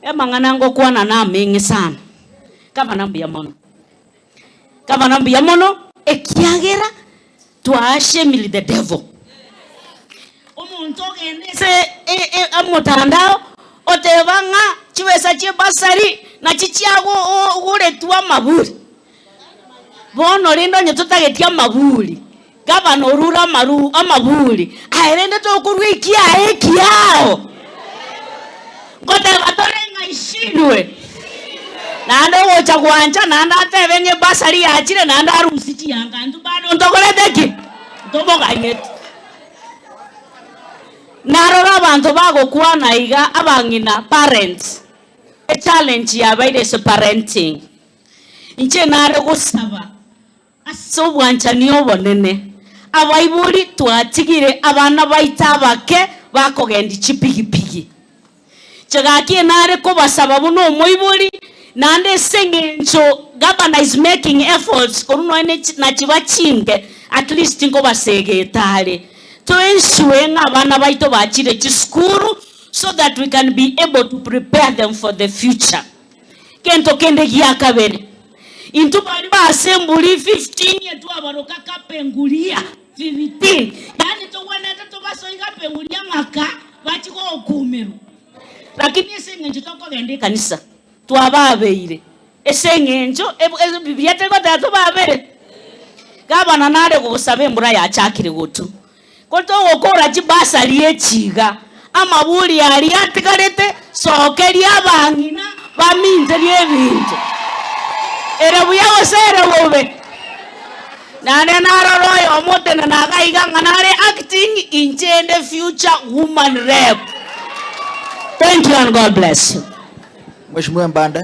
Amang'ana ngokwana nameng'e sana. Gavana mbuya mono. Gavana mbuya mono ekiagera twaashemiri the devil. Omonto ogende ase omotandao oteba ng'a chibesa chie bursary nachi chiagoretwe amaburi. Bono rende onye totageti amaburi, gavana orure amaru amaburi, aye rende tokorua ekiaye ekiao. Ngoteba tore ng'a ishindwe. Naende ogocha gwancha naende atebe ng'a ebasari yachire naende arusie chianga intwe bado ntokorete ki? Ntomoganyeti. Narora abanto bagokwana iga abang'ina parents, echallenge yabaire ase parenting. Inche nare gosaba ase obwanchani obonene, abaibori twatigire abana baito abake bakogendia chipigipigi. Inche gaki nare kobasaba buna omoibori, naende ase eng'encho gavana is making efforts korwa nonya ne chi nachiba chinke, at least nkobasegeta are, to ensure ng'a abana baito bachire chisukuru so that we can be able to prepare them for the future. Gento kende gia kabere, intwe baria b'ase emburi 15 etwabaroka kapenguria 15, yaani togwenerete tobasoe kapenguria ng'aka bachie gokumerwa. Lakini ase eng'encho tokogenda ekanisa twababeire ase eng'encho Ebibilia teri goteba tobabere. Gavana nare gosaba embura yachakire gotwa. Ko togokora chibasari echi iga, amaburi aria atigarete, sokeria abang'ina baminterie ebinto. Ere buya gose ere bobe? Naende narora oyomo otenena iga iga ng'a nare acting inche inde future woman rep. Thank you and God bless you. Mheshimiwa Mbande.